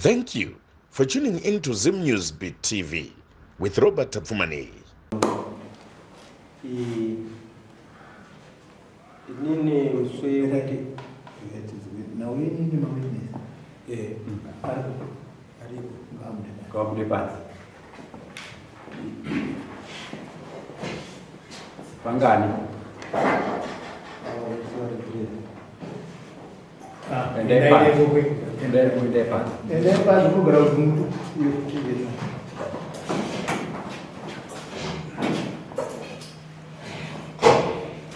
Thank you for tuning in to Zim News Beat TV with Robert Tapfumaneyi. Inini muswe wekuti Nauyenini mawitness eh aripo aripo ngabude pasi. Ngabude pasi. Vangani? Awa, sorry, three. Ah, Endai pasi. Endai endai pasi. Endai pasi kugara kuti mutu yekuchengeta.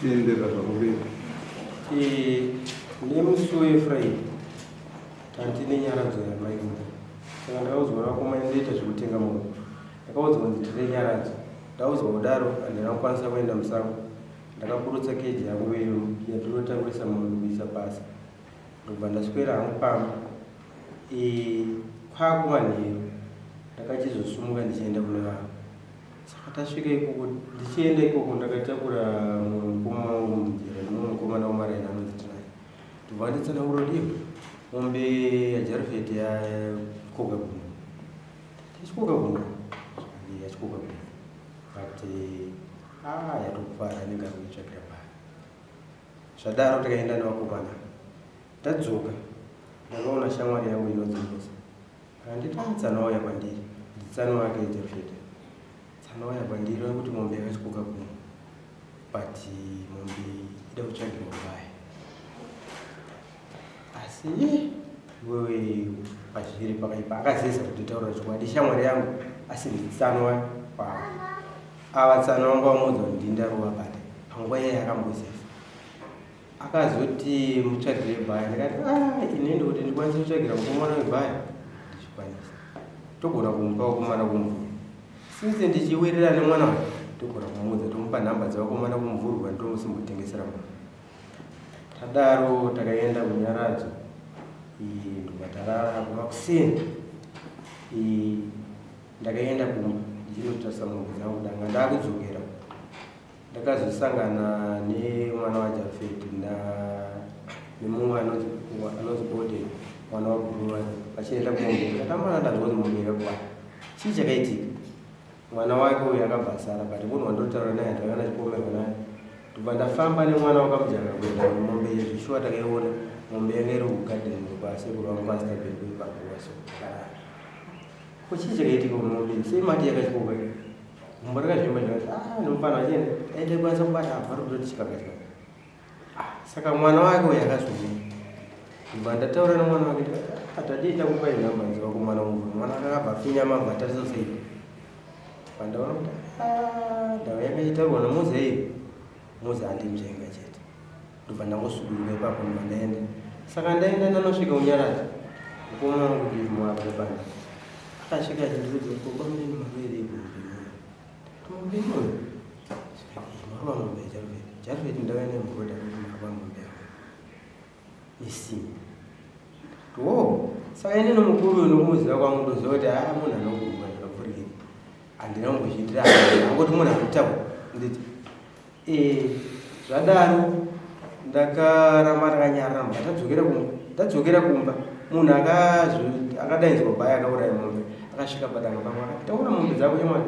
Tienderera zvakuviri. Eh, nemusi wefriday tandine nyaradzo yamai kumba saka ndakaudzwa vakoma ndoita zvekutenga mombe ndakaudzwa kunzi tine nyaradzo ndaudzwa kudaro handina kukwanisa kuenda musango Ndakaburutsa keji yangu iyo yandinotakurisa mombe kuisa pasi ndobva ndaswera hangu pamba e, kwakumanheru ndakachizosumuka ndichienda kune vanhu saka tasvika ikoko ndichienda ikoko ndakatakura mumwe mukoma wangu munzira nemumwe mukomana wemaraini anonzi tinai ndobva nditsanangura kuti ivo mombe yajarifeti yakoka gumbo tichikoka gumbo yachikoka gumbo but ah yatokuvara anenge ari kuitsvakira mari zvadaro tikaenda nevakomana tadzoka ndakaona shamwari yangu inonzi musa akanditi ah, tsano wauya kwandiri nditsano wake jefeta tsano wauya kwandiri vakuti mombe yakatyoka kuno but mombe ida kutsvagirwa mbaye asi iwewe pazviri pakaipa akazeza kutitaurira chokwadi shamwari yangu asi nditsano kwavo ava tsano vanga vamuudza kuti ndindarova bata panguva iye akambozeza akazoti mutsvagire bhaya ndikati ah, ini ndikuti ndikwanise kutsvagira mukomana webhaya ndichikwanisa togona kumupa vakomana kumvura since ndichiwirirana nemwana uyu togona kumuudza tomupa nhamba dzevakomana kumvurwa ndomusimbotengesera mwana Tadaro takaenda kunyaradzo ndobva tarara kumakuseni ndakaenda kumba ndichinotarisa mombe dzangu ndanga ndakudzokera ndakazosangana nemwana wajafeti nemumwe anonzi bode mwana waguru vachienda kumombe ndakamana ndanzwa kuti mombe yakakwana chii chakaitika Mwana wake uyu akabva asara but munhu wandotaura naye ndakanga ndichipomerwa naye ndobva ndafamba nemwana wakamujaka kuenda nemombe iyo zveshuwa takaiona mombe yanga iri kugadheni kwasekuru vangu kwastaberi kuipaguva so ko chii chakaitika kumombe sei mati yakatyoka gumbo rakazvimba zvakati ah nomufana achienda aida kwanisa kubata abva rikutoti chikakatya Saka mwana wake uyu akazouya. Ndobva ndataura nemwana wake ndikati ah, tadii takupai nhamba dzevakomana mumvura. Mwana akabva afinyama abva atarisa sei. Pandaona kuti ah, ndau yanga ichitaurwa naMuza iyi. Muza andinzvenga chete. Ndobva ndangosuduruka ipapo ndobva ndaenda. Saka ndaenda ndanosvika kuNyaradzi. Mukoma wangu ndiri muapa nepano. Akasvika achindiudza kuti baba munini marwere egumbi. Mombe iyoyo marova mombe yaJarveti. Jarveti ndauya naye muroad akuti marova mombe yangu nesimbi. Wo saka ini nomukuru uyu nokumuziva kwangu ndoziva kuti haa munhu anokuruka zvakapfurikidza. Handina kumbozviitira angoti munhu anotaura nditi eh zvadaro ndakaramba ndakanyarara mba tadzokera kumba ndadzokera kumba munhu akadainzwa bhaya akauraya mombe akasvika padanga pangu akati taona mombe dzako nyamwari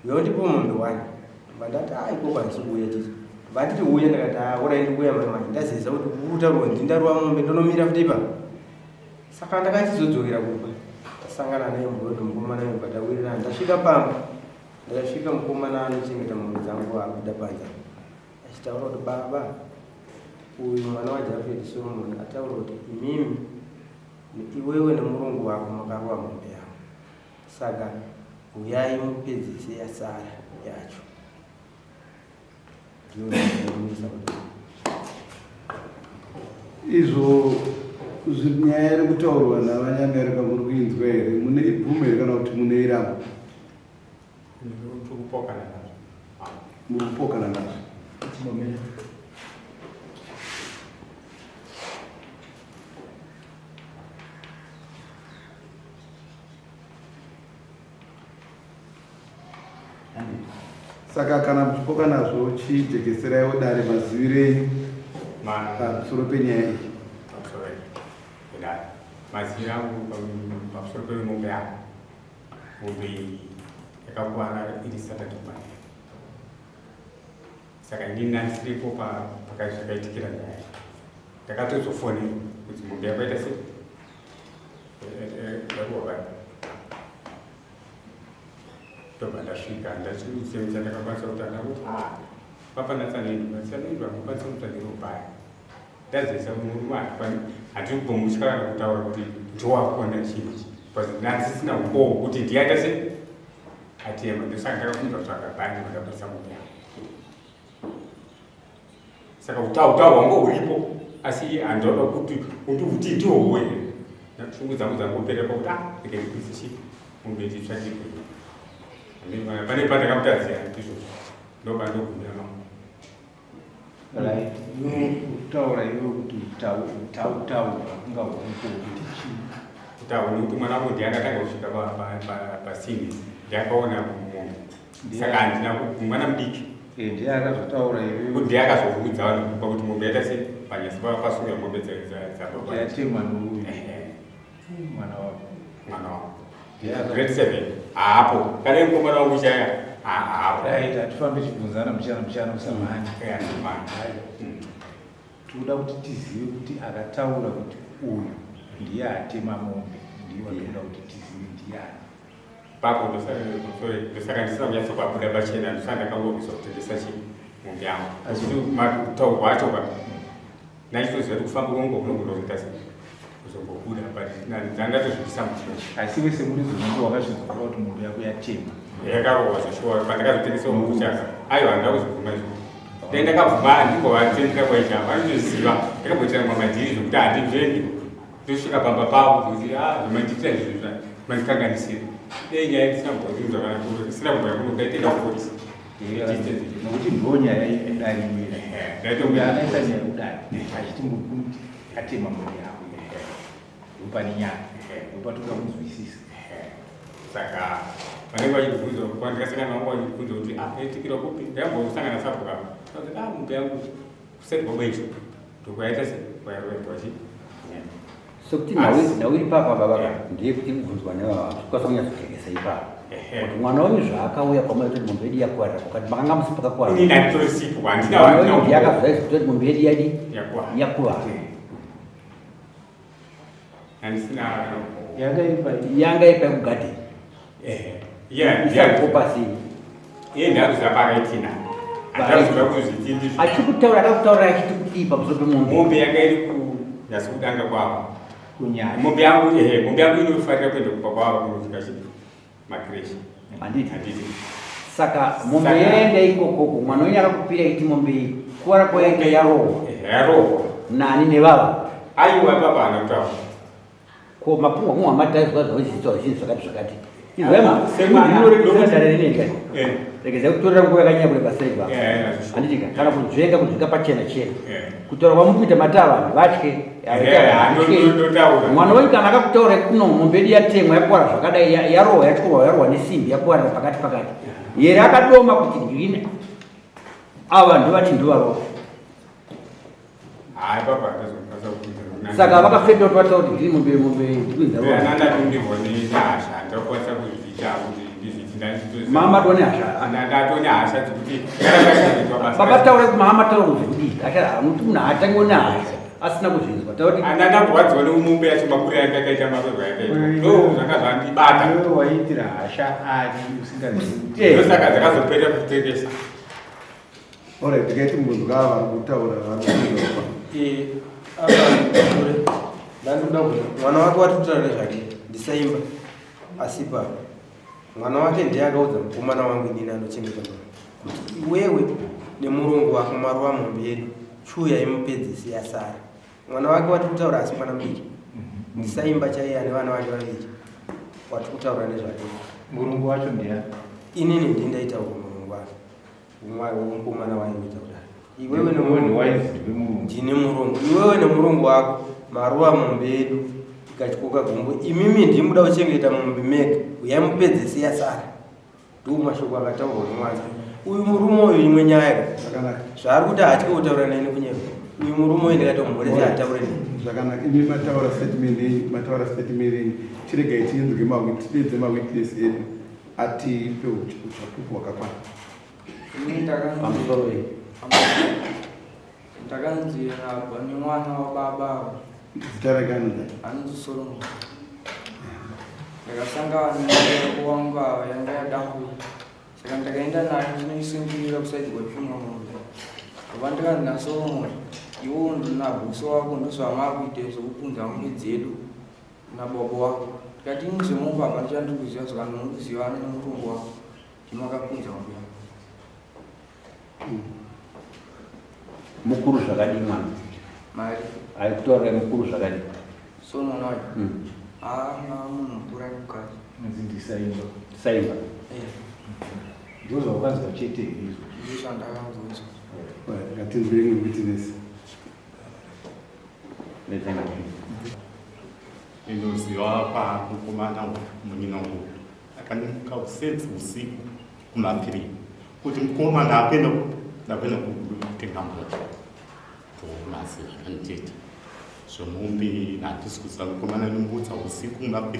uya undipe mombe wani ndobva ndati a ikoko handisi kuuya chichi ndobva anditi uya ndakati a urai ndikuuya mai manje ndazeza kuti kutaurwa ndindarova mombe ndonomira futi ipapo saka ndakachizodzokera kumba tasangana naye muroad mukomana uyo batawirirana ndasvika pamba ndakasvika mukomana anochengeta mombe dzangu abuda panze achitaura kuti baba uyu mwana waJafeti Solomon ataura kuti imimi iwewe nemurungu wako makarova mombe yangu saka huyai mupedzise yasara yacho Izvo nyaya iri kutaurwa navanyangarika muri kuinzwa here mune ibvumo here kana kuti mune iramba Muri nazvo. Muri kupokana nazvo. Saka kana muchipoka nazvo chijekeseraiwo dare maziviro enyu pamusoro penyaya iyi. Pamusoro pedare. Mazira angu pamusoro pemombe yangu, mombe iyi yakakuvara iri Saturday manheru. Saka inini ndandisiripo pakaitikira nyaya. Ndakatozofonera kuti mombe yakaita sei yakuva ndobva ndasvika ndachitsemi chandakakwanisa kuti ana kuti ah, papa natsanendwa tsanendwa ndokwanisa kutsvagira ubaya ndazesa murume hatiri kubvomutya kana kutaura kuti ndowakona chinhu because ndandisisina ukowo kuti ndiyaita se atema ndosaka ndakafunga kutsvaga bhandi ndakabudisa mombe yangu saka utau hwanga huripo asi handoda kuti undiuti ndihowo here shungu dzangu dzangoperera pakuti ah rege ndikuise chi mombe nditsvakirwe pane pandakamutadzira ndizvozvo ndoba ndogumira mamwe. Right. Kutaura iwe kuti utautaura kunga huko kuti chii? Kutaura nekuti mwana wangu ndiye akatanga kusvika pasini ndiye akaona mombe saka handina mwana mudiki eh, ndiye akazotaura iwe ndiye akazoudza vanhu pakuti mombe yaita sei panyasi pasunga mombe dzababa yatemwa nouyu mwana wako mwana wako grade 7 haapo kana mukomana wangu chaya haapo. Right, hatifambe tichibvunzana muchana muchana usamhanya. Tinoda kuti tizive kuti akataura kuti uyu ndiye atema mombe ndiye watinoda kuti tizive ndiyani. Papo ndosaka ndisina kunyatsopabuda pachena ndosaka ndakangobvisa kutengesa chi mombe yangu asi mataurwa acho ka Ndaitoziva kuti kufamba kwangu kunogona kuzoita sei kuzombobuda but ndandatozvibvisa musoro. Asi wese muri zungu wakazvinzwa kuti mombe yako yatema. Yakarohwa zveshuwa pandakazotengesa mukuchaka. Aiwa handina kuzvibvuma izvo. Dai ndakabvuma handingovatendera kwaita vanotoziva ndakamboitira mamwe madhiri zvekuti handinzvengi ndosvika pamba pavo kuti ah zvamandiitira izvi mandikanganisira. Dai nyaya ndisina kumbozvinzwa kana ndisina kumbouya kuno ndaitenda kupolisi. Nokuti ndonyaya yekudari iyoyo akaisa nyaya yekudari achiti mukuti atema mombe yako ndopane nyaya ndopatoda kunzwisisa. Saka vanenge vachibvunza kwandikasangana vangu vachibvunza kuti ah yaitikira kupi ndakambosangana sabhuku apa kuti ah mombe yangu kuseri kwabwecho ndokwayaita se kwayaroerwa chi Sokuti nhau iri papa baba ka ndeyekuti kubvunzwa nevava kukwanisa kunyatsotekesa ipapa kuti mwana wenyu zvaakauya kwamuri kuti mombe yedu yakuwarira kwakati makanga musi pakakuwara Ini ndanditorisipo handina mwana wenyu ndiye akazvaizwa kuti mombe yedu yadi Yakuwara. yakuwara handisina Yanga iri pai? Yanga iri pai kugadheni. Ehe. Yeah, Isakupasi. Iye ndakuziva paakaitina. Handakuziva kuzviti ndizvo. Achikutaura akakutaura achiti kudii pamusoro pemombe? Mombe yanga iri kunyasi kudanga kwavo. Kunyanya. Mombe yangu ehe, mombe yangu inofarira kuenda kumba kwavo kunosvika chi makireshi. Handiti. Handiti. Saka mombe yaenda ikokoko mwana wenyu akakupira iti mombe iyi kuvara kwayaita yarohwa. Ehe, yarohwa. Nani nevava? Aiwa baba haana kutaura. Ko mapungwa kumwa mataizwa zvauzviitwa zvinhu zvakati zvakati. Izwema, ndinorekedzera dare rineri kani. Eh. Regedza kutorera nguva yakanyanya kureba sei baba. Eh, eh, Handiti ka kana kunzvenga kunzvenga pachena chena. Eh. Kutaura kwamukuita mataa vanhu vatye. Eh, ndotaura. Mwana wenyu kana akakutaura kuno mombe yedu yatemwa yakuwara zvakadai yarohwa yatyorwa yarohwa nesimbi yakuwarira pakati pakati. Yere akadoma kuti ndini ava ndovati ndovarohwa. Hayi baba ndazokwanisa kupinda. Saka vakafenda kuti vataura kuti ndiri mombe mombe ndikuinza rohwa. Ndandatongirwa nehasha ndakwanisa kuzviita kuti ndizviti ndanditoziva. Mama tone hasha. Ndatone hasha dzekuti ndakashandiswa basa. Baba taura kuti mama taura kuti kudii? Hasha hamuti munhu haatangi nehasha asina kuzvinzwa. Taura kuti Ndandarwadziwa nemombe yacho makuriro ake akaita makuriro akaita. Ndo zvanga zvandibata. Iwe waiitira hasha ani usingazivi kuti Eh. Ndosaka dzakazopera kutengesa. Alright, tikaiti munhu ava vari kutaura vari kunyora. Eh, apa kure ndandoda kuti mwana wake wati kutaura nezvake ndisaimba asi pa mwana wake ndiye akaudza mukomana wangu inini anochengeta mwana kuti iwewe nemurungu wako maruva mombe yedu chiuya imupedzese yasara mwana wake wati kutaura asi mwana mudiki ndisaimba chaiye ane vana vake vaviri wati kutaura nezvake Murungu wacho ndiyani? Inini ndini ndaitaura murungu wake Mukomana waiita kudai. Iwewe nemurungu ndine murungu. Iwewe nemurungu wako maruva mombe yedu ikatyoka gumbo. Imimi ndimuda kuchengeta mombe mega. Uyai mupedzese yasara. Ndiwo mashoko akataurwa nemwanza. Uyu murume uyu imwe nyaya zvaari kuti haatye kutaura neni kunyepa. Uyu murume uyu ndikatomhoresa hataure neni. Zvakanaka, imi mataura statement yenyu, mataura statement yenyu. Chiregai tinzwe tidedze mawitness edu atipe uchapupu hwakakwana. Pamusoro wei? Ndakanzi rabwa nemwana wababa ava. Zita rake anonzi? Anonzi Solomon. Ndakasangana nemubereko wangu ava yanga yadambuka. Saka ndakaenda nayo ndinoisungirira kusaidi kwaifunwa mombe. Baba ndikanzi naSolomon, iwo naBhuso wako ndozvamakuita zvekupunza mombe dzedu nababa wako. Ndikati ini zvemombe hapana chandiri kuziva zvakanzi murikuzivana nemutongo wako ndimi makapunza mombe yangu. Mukuru zvakadii mwana? Mari. Ayi kutaurira mukuru zvakadii? So mwana wacho. Ah, munhu mukuru ari mukadzi. Inzi ndisaimba. Saimba. Eh. Ndizvo zvawakanzwa chete here izvo? Ndizvo zvandakanzwa izvo. Ngatinzwe imwe witness. Ndinoziva pamukomana munyina wangu akandimuka usenzi usiku kuma 3 kuti mukoma ndakuenda ndakuenda kutenga mota ndomaziva akanditeta zvemombe handisi kuziva mukomana andimbudza usiku kuma 3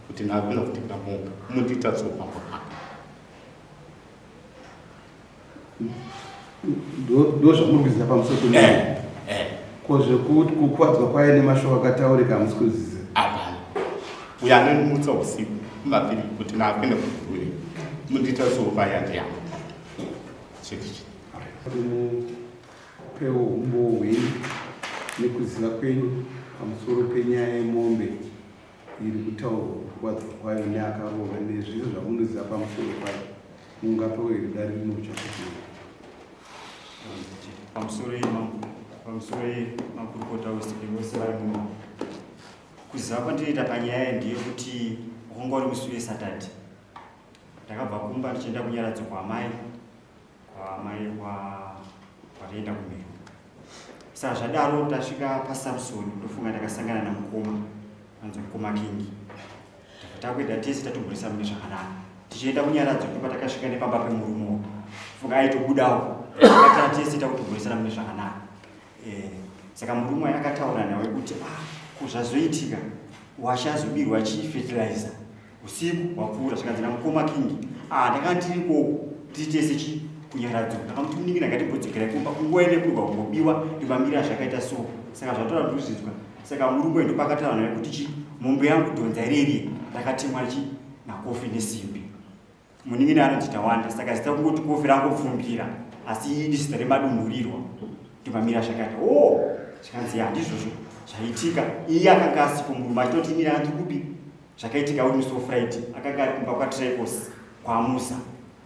kuti ndakuenda kutenga mombe mundiita tsopa papa Ndo zvamuri kuziva pamusoro pe eh, eh. Ko zvekuti kukuvadzwa kwaye nemashoko akataurika hamusi kuziva? Hapana. Uyo anondimutsa usiku kumapiri kuti nakuenda kugure mundiita sopa yandiyama chete chete. Mupewo humbowo hwenyu nekuziva kwenyu pamusoro penyaya yemombe iri kutaurwa kukuvadzwa kwayo neakarohwa nezvese zvamunoziva pamusoro payo. Mungapewo here dare rino uchapupu? Pamusoro mambo, pamusoro makurukota vose vose vari muno. Kuziva kwandinoita panyaya iyi ndeyekuti wakanga uri musi weSaturday. Ndakabva kumba ndichienda kunyaradzo kwaamai, kwaamai kwa kwataenda kumhiri. Saka zvadaro tasvika paSamson ndofunga ndakasangana namukoma anonzi mukoma King. Takuenda tese tatomhoresa mune zvakanaka. Tichienda kunyaradzo ndipo patakasvika nepamba pemurume uyu. Funga aitobudawo. Takatara tese takutomhoresana mune zvakanaka. Eh, saka murume uyu akataura nawe kuti ah, ko zvazoitika washa azobirwa chi fertilizer usiku wapfuura zvikanzi namukoma King. Ah, ndakanga ndiri ikoko tiri tese chi kunyaradzo. Ndakamuti munin'ina ngatimbodzokera kumba kunguva ine kurwa kungobiwa ndimamira zvakaita so. Saka zvatora ndikuzvinzwa. Saka murume uyu ndopakataura naye kuti chi mombe yangu dhonza ireri rakatemwa chi nakofi nesimbi. Munin'ina anonzi Tawanda saka zita kungoti kofi rangopfumbira asi idi zita remadunhurirwa ndimamira zvakaita. Oh, zvikanzi ya ndizvozvo zvaitika. Iye akanga asipo murume achitoti ini ndanga ndiri kupi zvakaitika uri musi weFriday akanga ari kumba kwaTricos kwaMusa.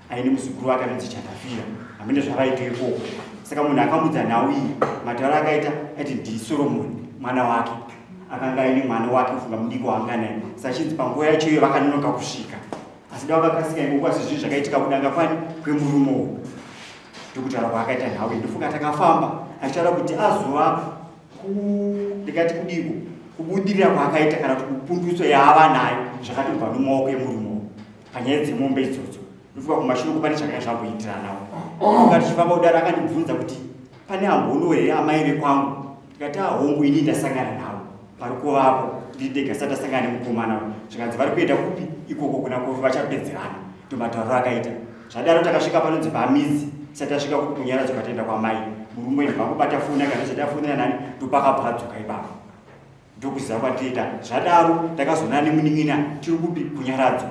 aine muzukuru wake anonzi Chatafira hamene zvavaita ikoko saka munhu akamudza nhau iyi matauro akaita aiti ndiSoromoni mwana wake akanga aine mwana wake kufunga mudiki waanga naye saka chinzi panguva yacho iyo vakanonoka kusvika asi da vakakasika ikoko asi zvinhu zvakaitika kudanga kwani kwemurume uyu ndokutaura kwaakaita nhau iyi ndofunga takafamba achitaura kuti azova ndikati kudiko kubudirira kwaakaita kana kuti kupundutso yaava nayo zvakatobva nomumaoko emurume uyu panyaya dzemombe idzodzo ndofunga kumashure uko pane zvakanga zvamboitiranawo ndofunga tichifamba kudaro akandibvunza kuti pane ambono here amai vekwangu ndikati ahongu ini ndasangana navo pari kuvapo ndiri ndega sati ndasangana nemukomana uyu zvikanzi vari kuenda kupi ikoko kuna kofi vachapedzerana ndomatauriro akaita zvadaro takasvika panonzi pamidzi sati tasvika kupi kunyaradzo kwataenda kwamai murume ndibva kubata foni akandisati afonera nani ndopakabva adzoka ipapo Ndokuziva kwateta. Zvadaro ndakazonana nemunin'ina tiri kupi kunyaradzo.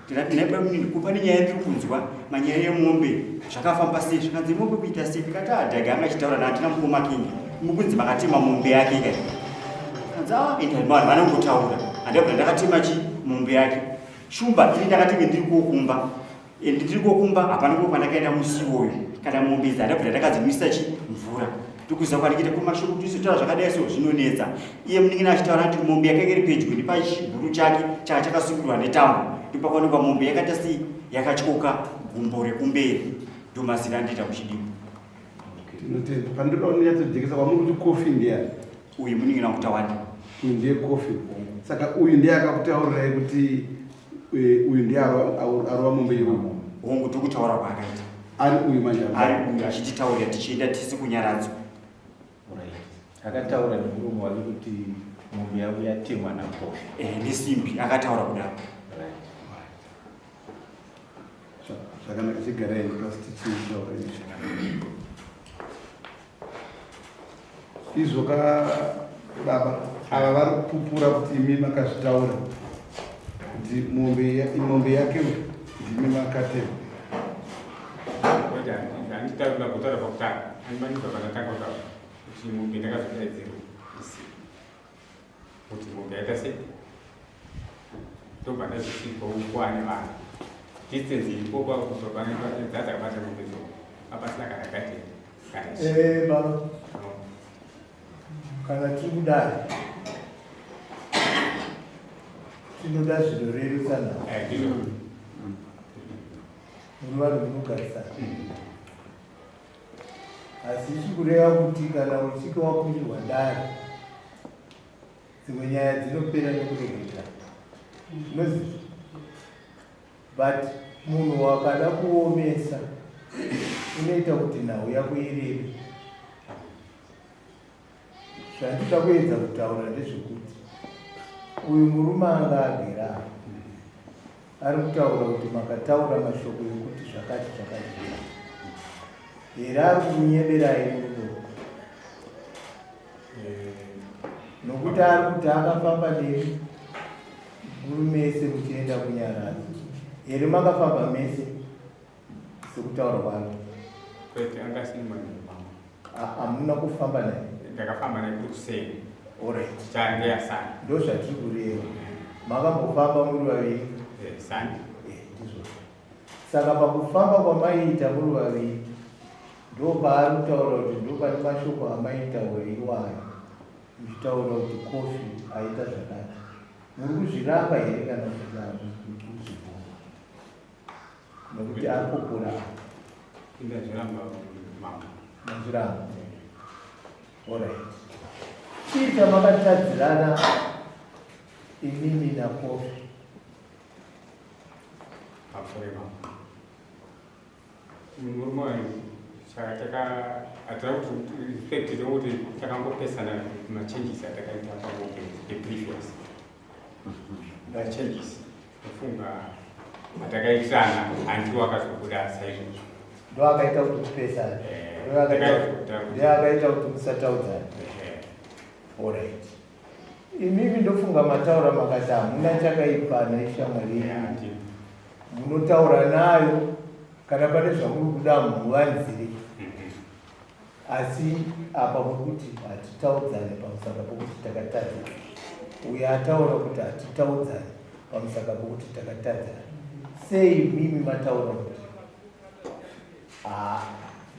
Ndikati nhai bamunini ko pane nyaya yandiri kunzwa manyaya yemombe zvakafamba sei zvikanzi mombe kuita sei ndikati ah dhaga anga achitaura naandina mukoma kingi mukunzi makatema mombe yake kai kanzi ah enda vanhu vanongotaura handabva ndakatema chi mombe yake shumba ini ndakatenge ndiri kokumba And ndiri kokumba hapana kuva kwandakaenda musi iwoyo kana mombe idzi handabvira ndakadzinwisa chi mvura ndikuziva kwandikuita kumashoko kuti izotaura zvakadai so zvinonetsa iye munin'ina achitaura kuti mombe yakanga iri pedyo nepachiguru chake chaka chakasungirwa netambo ndopakaonekwa mombe yakaita sei yakatyoka gumbo rekumberi ndomazira andiita kuchidimbu Tinotenda. Pandoda kunyatsojekesa kwamuri kuti kofi ndiyani? Uyu munin'ina wangu Tawanda. Uyu ndiye kofi. Saka uyu ndiye akakutaurirai kuti eh, uyu ndiye arova mombe iyoyo. Hongu ndokutaura kwaakaita. Ari uyu manje ari uyu achititaurira tichienda tisi kunyaradzwa. Akataura nemuromo wake kuti mombe yavo yatemwa naKofi. Eh, nesimbi akataura kudaro. Zvakanaka, chigarai pasi tichitaura izvi. Izvo ka baba ava vari kupupura kuti imi makazvitaura kuti mombe yake ndimi makatema. Handitaura kutaura pakutanga, andimanidza pandatanga kutaura kuti mombe ndakazodaidzirwa kuti mombe yaita sei, ndobva ndazvisvika uko ane vanhu distance iripo kubva pane dzadzakabata mombe dzo apasina kana gadheni kana chii. Eh, baba kana tiri kudai tinoda zvinorerutsa nhau. Eh, ndizvo. Muri vanhu munogarisana, asi ichi kureva kuti kana uchinge wakurirwa dare, dzimwe nyaya dzinopera nekuregera unoziva, but munhu wakada kuomesa unoita kuti nhau yako irebe. Zvandinoda kuedza kutaura ndezvekuti uyu murume anga agere apa ari kutaura kuti makataura mashoko ekuti zvakati zvakati here, ari kumunyeberai murume nokuti ari kuti akafamba nemi muri mese muchienda kunyaradzo here? Makafamba mese sekutaura kwake? Kwete, anga asiri manheru mama. Hamuna kufamba naye? Ndakafamba naye kuri kuseni. Alright. Change yasani. Ndo zvatiri kureva, makambofamba muri vaviri? Eh, sani. Eh, ndizvo. Saka pakufamba kwamaiita muri vaviri ndo paari kutaura kuti ndo pane mashoko amaitaura iwayo, muchitaura kuti Kofi aita zvakati. Muri kuzviramba here kana kuti kuzvibvuma, nokuti ari kupura? Ndazviramba mama. Mazviramba. Alright, chii chamakatadzirana imimi naKofi? Pamusoro mama, murume wangu, saka hatina kuti respect tokuti takangopesana machanges atakaita pamombe, the previous machanges ofunga atakaitirana handiwo akazobuda saizvozvo. Ndo akaita kuti kupesana? Eh, Ndo akaita kuti musataudzana? Alright, imimi ndofunga mataura makati hamuna chakaipana, ishamwari yenyu, munotaura nayo, kana pane zvamuri kuda muvanzire. Asi apa muri kuti hatitaudzane pamusaka pokuti takatadzana. Uyo ataura kuti hatitaudzane pamusaka pokuti takatadzana, sei mimi mataura kuti haa,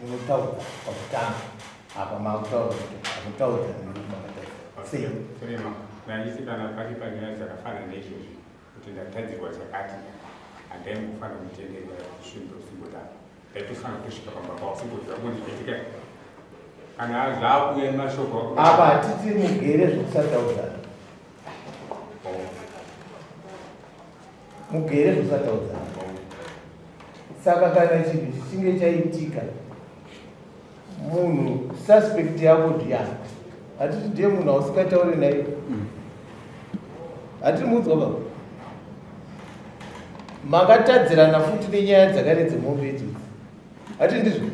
munotaudza pakutanga? Apa makutaura kuti hamutaudzane nekuti makatadza, sei? Sorema, ndaiti kana pari panyaya dzakafanana neizvozvi kuti ndatadzirwa chakati, handaimbofanira kutenderera kusvimbo simbotanga, ndaitofanira kutosvika pamba pavo simboziva kuti zvaitika kana zvaakuuya nemashoko. Apa hatiti mugere zvokusataudzana, mugere zvokusataudzana. Saka kana chinhu chichinge chaitika, munhu suspect yako ndiani? Hatiti ndiye munhu ausingatauri naye? Hatiri mudzwa baba, makatadzirana futi nenyaya dzakare dzemombe idzodzi, hatiri ndizvo?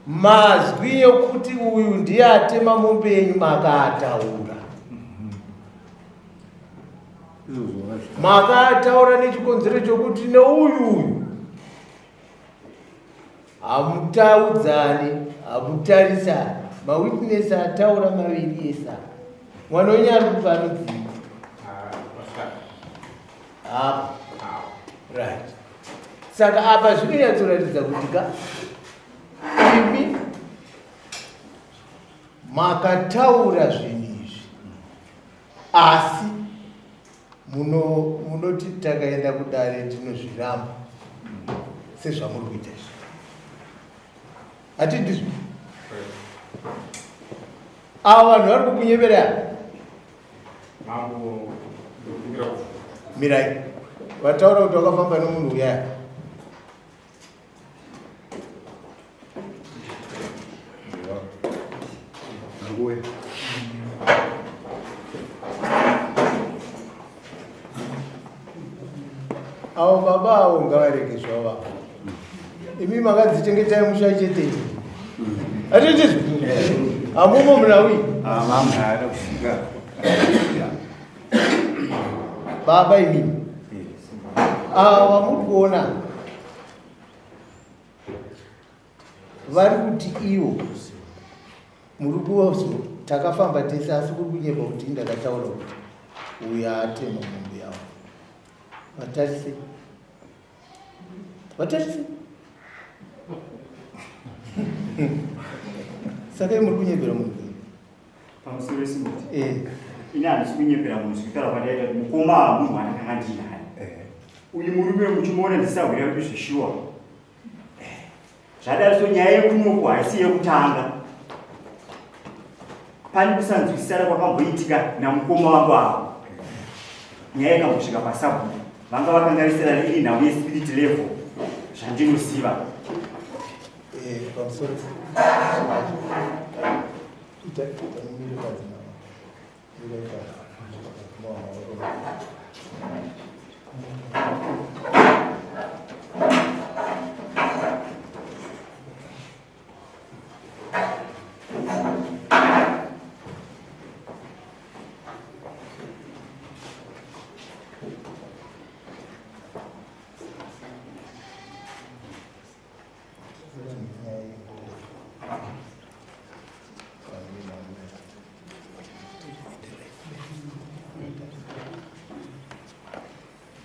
Mazwi ekuti uyu ndiye atema mombe yenyu makaataura, makaataura nechikonzero chokuti neuyu uyu hamutaudzani, hamutarisani. Mawitness ataura maviri esa. Mwana wenyu ari kupa anodzii apa? Right, saka apa zvinonyatsoratidza kuti ka imi makataura zvinhu izvi, asi munoti takaenda kudare tinozviramba sezvamuri kuita izvi. Hati ndizvo? Ava vanhu vari kukunyeberani. Mambo, ndokumbira kubvunza. Mirai, vataura kuti wakafamba nomunhu uyaya. Nguwe. Avo baba avo ngavarege zvavo. Imi makadzichengetai musha chete. Hatitizvo? Hamumo munawi. Haana kusvika. Baba imimi. Ava muri kuona vari kuti ivo muri kuozo takafamba tese asi kuri kunyepa kuti ndakataura kuti uyo atema mombe yavo vatarise vatarise saka muri kunyepera munhu pamusoro wesimoti eh. ini handisi kunyepera munhu zvekutaura kwandaita kuti mukoma munhu wandakanga ndiinaye eh. uyu murume muchimuona ndisahwira kuti zveshuwa Zvadaro so nyaya yekunoku haisi yekutanga. Pane kusanzwisisana kwakamboitika namukoma wangu avo. Nyaya ikambosvika pasabhuku. Vanga vakanganisirana iri nhau yespirit level zvandinoziva. Eh, pamusoro. Ita ita mire padzina. Mire padzina.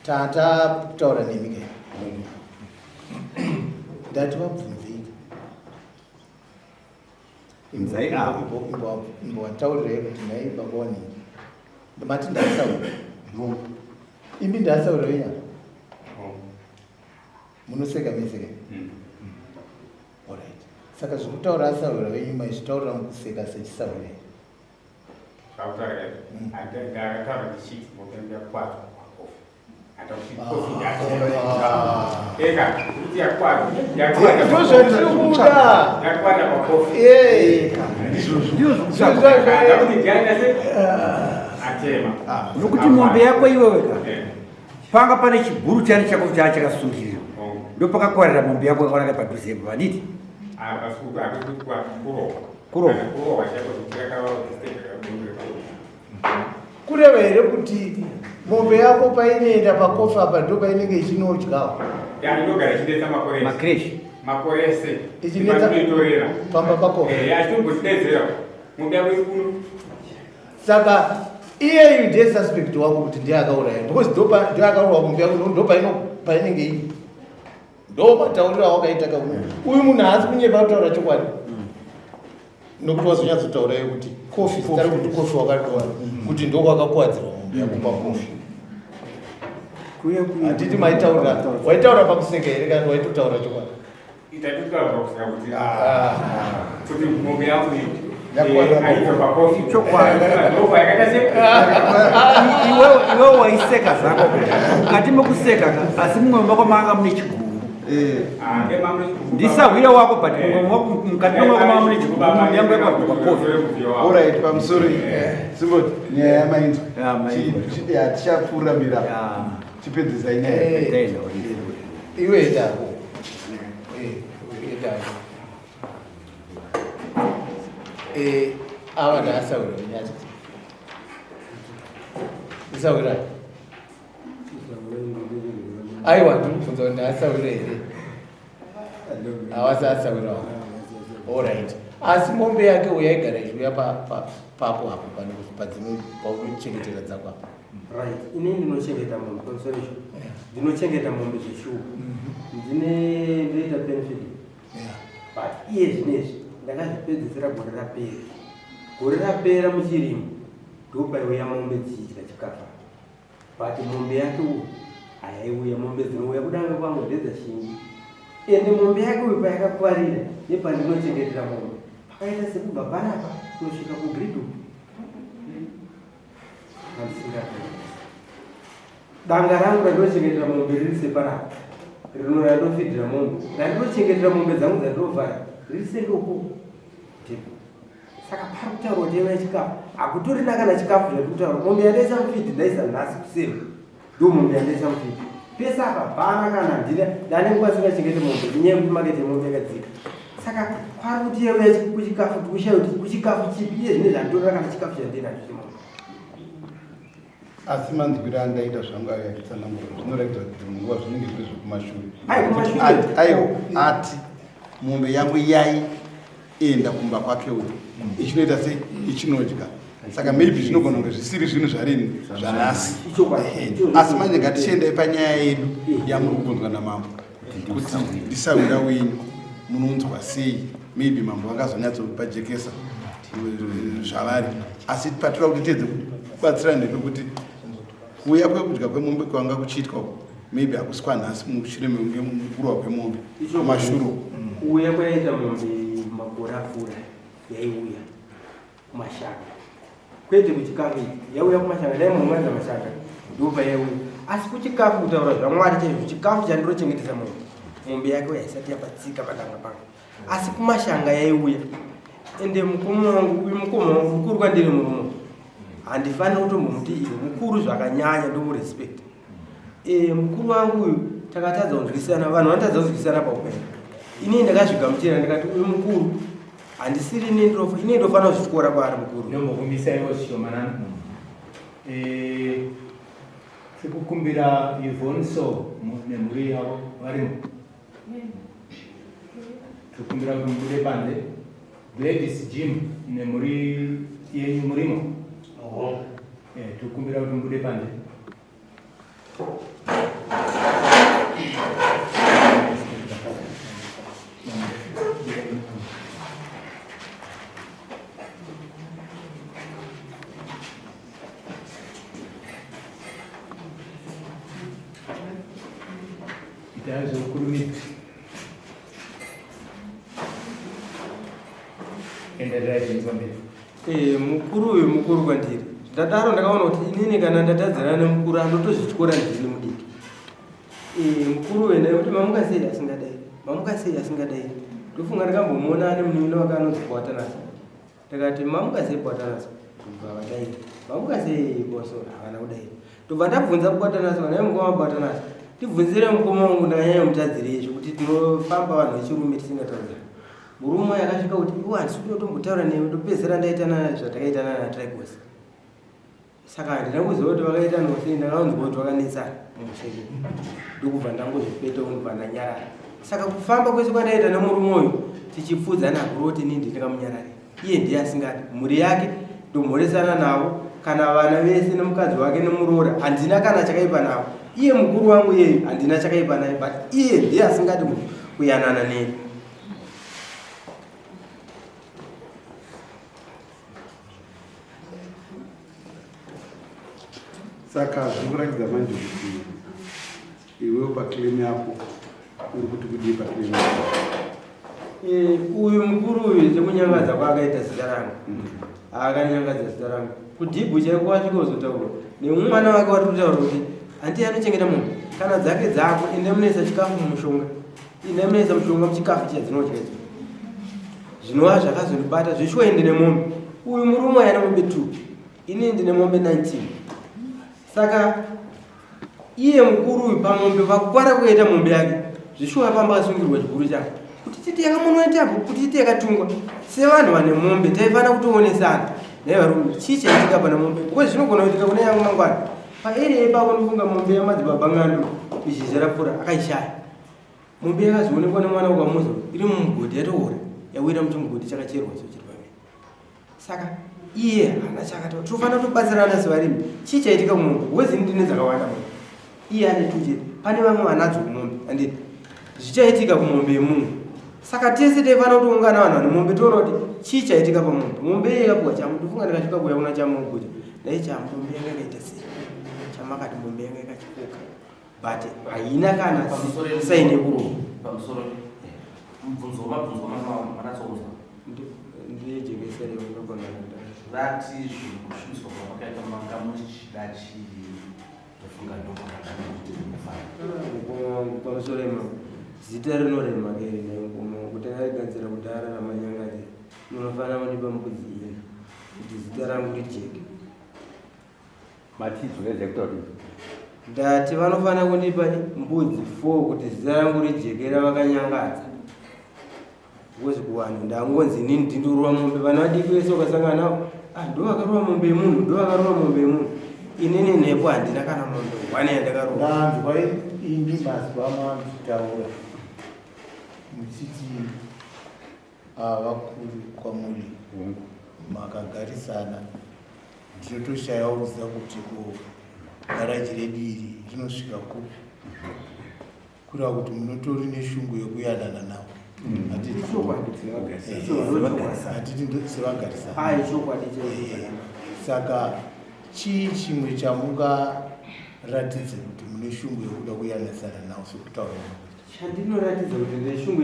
Tata kutaura nemi ke ndati vabvunzei Bvunzai avo. imbowataurirei kuti nhai baba wanhingi mati ndasaura imi ndasaura venyama munoseka mese ke mm. Alright. Saka zvekutaura asahwira venyu maizvitaurira mukuseka sechisahwira here? Zvakutaura mm. Ndakataura ndichiti mopembera kwazvo Nokuti mombe yako iwewe ka panga pane chiguru chani chako chaa chakasungirirwa ndopakakwarira mombe yako yakanaka padhuze ipo handiti kurohwa kureva here kuti mombe yako painoenda pakofi apa ndo painenge ichinodyawo makreshi makore ese ichinetsa pamba pakofi mombe yako iri kuno saka iyeyu ndiye suspect wako kuti ndiye akauraya because ndiye akauraya kumbe yako ndo painenge iri ndo matauriro awakaita ka uyu munhu haasi kunyepa kutaura chokwadi nokuti wazonyatsotaurayo kuti kofi zita rekuti kofi wakadora kuti ndokwakakuwadzirwa mombe yako pakofi handiti maitaurira waitaura pakuseka here kana waitotaura chokwadi Kuti ah, kuti mombe yangu iyi iwewe waiseka zvako mukati mekuseka ka asi mumwe mako manga mune chigumbu eh. ah, ndisahwira wako but mukati memwako manga mune chigumbu mombe yangu yakabva pakofi orit pamusoro simboti nyaya yamainzwa tichapfuura mira Chipedzisai nyaya. Eh, iwe itako. Eh, itako. Eh, ava ndasaura nyati. Isaura. Aiwa ndikubvunza kuti ndasaura here? Hawasi asaura. All right. Asi mombe yake uyaigara ichiuya pa pa papo apo pane padzimwe paunochengetera dzako apo. Right, ini ndinochengeta mombe consolation. Ndinochengeta mombe zveshuwa. Mhm. Ndine ndoita pension. Yeah. But iye zvinezvi ndakazvipedzisira gore rapera. Gore rapera muchirimo ndopaiuya mombe dzichidya chikafu. But mombe yake uyu hayaiuya mombe dzinouya kudanga kwangu ndedzashingi. Ende mombe yake uyu payakakwarira nepandinochengetera mombe pakaita sekubva panapa kunosvika kugrid uku. Danga rangu randinochengetera mombe riri separapa rino randinofidhira mombe randinochengetera mombe dzangu dzandinovhara riri sendoko ndipo. Saka pari kutaurwa kuti yaiuya chikafu, hakutorina kana chikafu zvatiri kutaura. Mombe yandaisa mufidhi ndaisa nhasi kuseni, ndo mombe yandaisa mufidhi. Pese apa hapana kana handina, ndane nguva singachengete mombe nenyaya yekuti maketi yemombe yakadzika. Saka kwari kuti yaiuya kuchikafu, tikushaya kuti kuchikafu chipi iye zvine zvanditorina kana chikafu chandinacho chemombe. Asi manzwiro andaita zvangu ayo achitsanangura zvinoratidza kuti dzimwe nguva zvinenge zviri zvekumashure. Aiwa, ati mombe yangu yai enda kumba kwake uko ichinoita sei ichinodya saka maybe zvinogona kunge zvisiri zvinhu zvarini zvanhasi asi manje ngatichiendai panyaya yedu yamuri kubvunzwa namambo kuti ndisawira wenyu munonzwa sei maybe mambo vangazonyatsopajekesa zvavari asi patira kuti tiedze kubatsira ndepekuti kuuya kwekudya kwemombe kwanga kuchiitwa uku maybe hakusi kwanhasi mushure mekunge mukurwa kwemombe kumashuro kuuya kwaita mombe makore apfuura yaiuya kumashanga kwete kuchikafu ichi yauya kumashanga dai muunganza mashanga ndopa yauya asi kuchikafu kutaura zvamwari chaizvo chikafu chandinochengetesa mombe mombe yake haisati yapatsika padanga panga asi kumashanga yaiuya ende mukoma wangu uyu mukoma wangu mukuru kwandiri murume handifaniri kutombomuti iwe mukuru zvakanyanya ndomurespect e, mukuru wangu uyu takatadza kunzwisisana vanhu vanotadza kunzwisisana paupenyu inini ndakazvigamuchira ndikati uyu mukuru handisiri ini ini ndofanira kuzvityora kwaari mukuru ndombokumisaiwo zvishomanana eh, sekukumbira Yvonne so nemhuri yavo varimo Tokumbira kuti mubude panze. Gladys Jim nemhuri yenyu murimo? Oh. Eh, tokumbira kuti mubude panze. Itai zvekukurumidza. Endererai zvenyu pamberi. Eh, mukuru uyu mukuru kwandiri. Ndadaro ndakaona kuti inini kana ndatadzirana nemukuru andotozvityora ndini mudiki. Eh, mukuru uyu ndaikuti mamuka sei asingadai, mamuka sei asingadai. Ndofunga ndakambomuona ane munin'ina wake anonzi Kwatanasa. Ndakati mamuka sei Kwatanasa? Kubva vadaira. Mamuka sei Boso? Havana kudaira. Ndobva ndabvunza Kwatanasa, naye mukoma Kwatanasa. Tibvunzire mukoma wangu ndakanyanya mutadzirei zvekuti tinofamba vanhu vechirume tisingataudzani. Murume uyu akasvika kuti iwe handisi kutotombotaura newe ndopedzisira ndaitana zvatakaitana naTrigos. Saka handina kuziva kuti vakaita sei ndakaunzwa kuti vakanetsana mumusha imomo. Ndokubva ndangozvipeta ndobva ndanyarara. Saka kufamba kwese kwandaita nemurume uyu tichipfuudzana hakuri kuti inini ndingamunyarare. Iye ndiye asingadi. Mhuri yake ndomhoresana navo kana vana vese nemukadzi wake nemuroora handina kana chakaipa navo. Iye mukuru wangu iyeyu handina chakaipa naye but iye ndiye asingadi kuyanana neni. Saka zviri kuratidza manje kuti iwewe paclaim yako uri kuti kudii paclaim yako? Eh, uyu mukuru uyu sekunyangadza kwaakaita zita rangu akanyangadza zita rangu kudhibhu chaiko wasvika kuzotaura nemwana wake wari kutaura kuti hanti anochengeta munhu kana dzake dzako ende munoisa chikafu mumushonga ende munoisa mushonga muchikafu chiya dzinodya idzo zvinova zvakazondibata zveshuwa ende nemombe uyu murume uyu ane mombe 2 ini ndine mombe 19 saka iye mukuru uyu pamombe pakukwara kuita mombe yake zveshuwa pamba akasungirwa chiguru chake kuti titi yakamunoita apo kuti titi yakatungwa sevanhu vane mombe taifanira kutoonesana naye varume chii chaitika pana mombe because zvinogona kuitika kune yangu mangwana paere ipapo ndofunga mombe yamadzibaba ng'andu izhizha rapfuura akaishaya mombe yakazoonekwa nemwana wekwamuzo iri mumugodhi yatoora yawira muchimugodhi chakacherwa icho chiri pamene saka iye haana chakataura tinofanira kutobatsirana sevarimi chii chaitika kumombe because ini ndine dzakawanda mombe iye ane tu chete pane vamwe vanadzo kumombe anditi zvichaitika kumombe yemunhu saka tese taifanira kutoungana vanhu vane mombe toona kuti chii chaitika pamombe mombe iye yakapuwa chamu ndofunga ndikasvika kuuya kuna chamu guta dai chamu mombe yanga yakaita sei chamakati mombe yanga yakachikoka but haina kana saini yekurova pamusoro mubvunzo wamabvunzwa manatsouzwa ndijekesere ndogona vati zvikusvibiswa kwamakaita manga muchida chii ndofunga ndokuti mufana pamusoro ema zita rinorema keri nemukoma kuti akarigadzira kudhara ramanyangadzi. Munofanira kundipa mbudzi ina kuti zita rangu rijeke. Ndati vanofanira kundipa mbudzi 4 kuti zita rangu rijeke ravakanyangadza. Because kuvanhu ndangonzi inini ndindorova mombe vana vadiki vese ukasangana navo ah, ndo vakarova mombe yemunhu ndo vakarova mombe yemunhu inini nhepo handina kana mombe one yandakarova. Ndanzwa imi mazwa makuitaura muchiti Vakuru kwamuri makagarisana ndinotoshayawo kuziva kuti ko garaji redu iri rinosvika kupi kureva kuti munotori neshungu yekuyanana navo hatiti sevagarisana saka chii chimwe chamungaratidze kuti mune shungu yekuda kuyananisana navo sekutaura Chandinoratidza kuti ndine shungu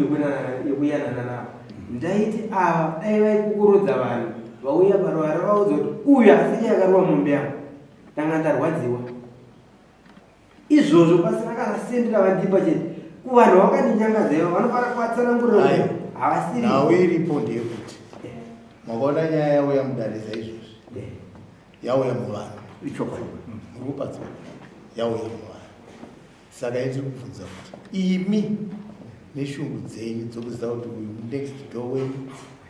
yekuyanana navo ndaiti ava dai vaikukurodza vanhu vauya paruvara vaudza kuti uyu asiri akarova mombe yangu ndanga ndarwadziwa izvozvo pasina kana sendi ravandipa chete kuvanhu vakandinyangadza ivo vanofanira kuvatsanangurira kuti havasiri nhau iripo ndeyekuti makaona nyaya yauya mudare saizvozvi yauya muvanhu ichokwadi muri kupatswa yauya muvanhu Saka ini tiri kubvunza kuti imi neshungu dzenyu dzokuziva kuti uyu next door wenyu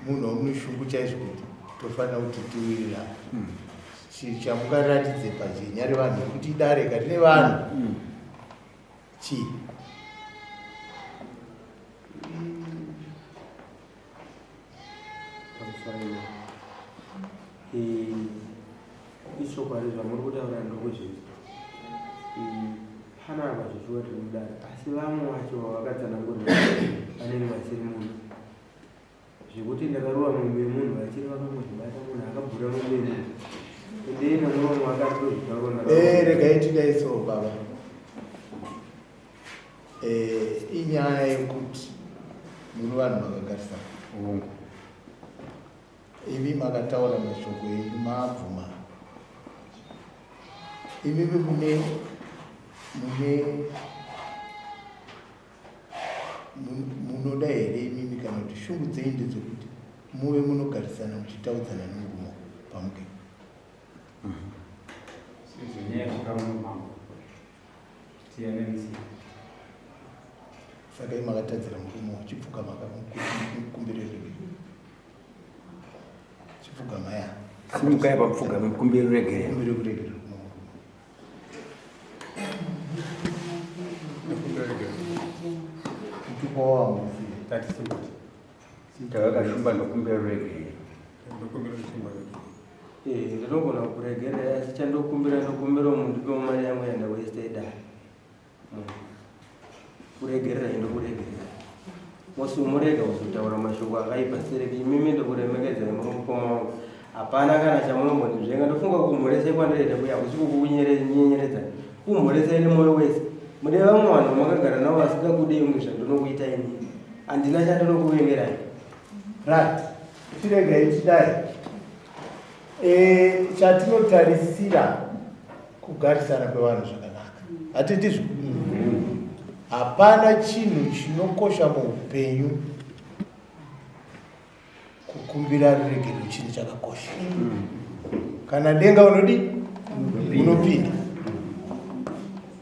munhu wamune shungu chaizvo kuti tofanira kuti tiwirirane hmm. chamungaratidze pajenya revanhu nekuti idare ka rine vanhu hmm. chii Ichokwadi zvamuri kutaura ndokuzvinzwa. Panapa zveshuwa tiri mudare asi vamwe vacho vavakatsanangurira vanenge vasiri munhu zvekuti ndakarova mombe yemunhu vachiri vakangozvibata munhu akabhura mombe yemunhu endei nemuromo akatozvitaura eh, regai tidai so baba eh, inyaya yekuti muri vanhu vakagarisana Imi makataura mashoko enyu maabvuma. Imimi mune mune munoda here imimi kana kuti shungu dzenyu ndedzokuti muve munogarisana muchitaudzana nemurume pamuke Sezvo nyaya yasvika muno mambo tiyananise. Saka imi makatadzira murume chipfugama mukumbire ruregerero. Chipfugama ya. Simukai papfugama mukumbire ruregerero. Kumbire ruregerero. Mutupo wangu. Tati simbuti. Takakashumba ndokumbira ruregerero. Ndokumbira ruregerero. Eh, ndinogona kuregerera asi chandokumbira ndokumbira mundipewo mari yangu yandawaste idare. Kuregerera ndokuregerera. Mosumurega kuzotaura mashoko akaipa sereki imimi ndokuremekedzai muri mukoma wangu. Hapana kana chamunombondizvenga ndofunga kumhoresai kwandireita kuya hakusi kukunyenyeredza. Kumhoresai nemoyo wese. Mune vamwe vanhu vamakagara navo vasingakudei kunge zvandinokuita ini. Handina chandinokuvengerai. Right. Chiregai tidai. E, chatinotarisira kugarisana kwevanhu zvakanaka. Hatindizvo? Hapana chinhu chinokosha muupenyu kukumbira ruregerero chinhu chakakosha. Kana denga unodi unopinda.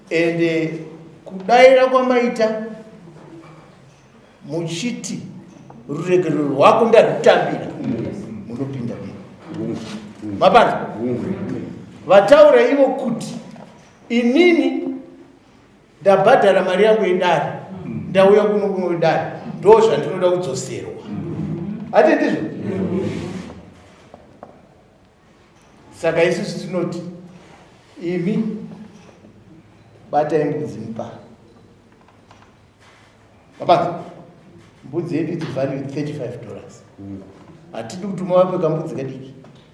Ende kudaira kwamaita muchiti ruregerero rwako ndarutambira munopinda denga mapana vataura ivo kuti inini ndabhadhara mari yangu yedare ndauya kuno kuno wedare ndo zvandinoda kudzoserwa hati ndizvo saka isusu tinoti imi batai mbudzi mupa Baba, mbudzi yedu its value 35 dollars. Hatidi kuti muvape kambudzi kadiki,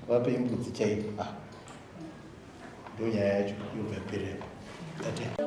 vape imbudzi chaiyo. Ah. Ndo nyaya yacho yobva yaperera. Tatenda.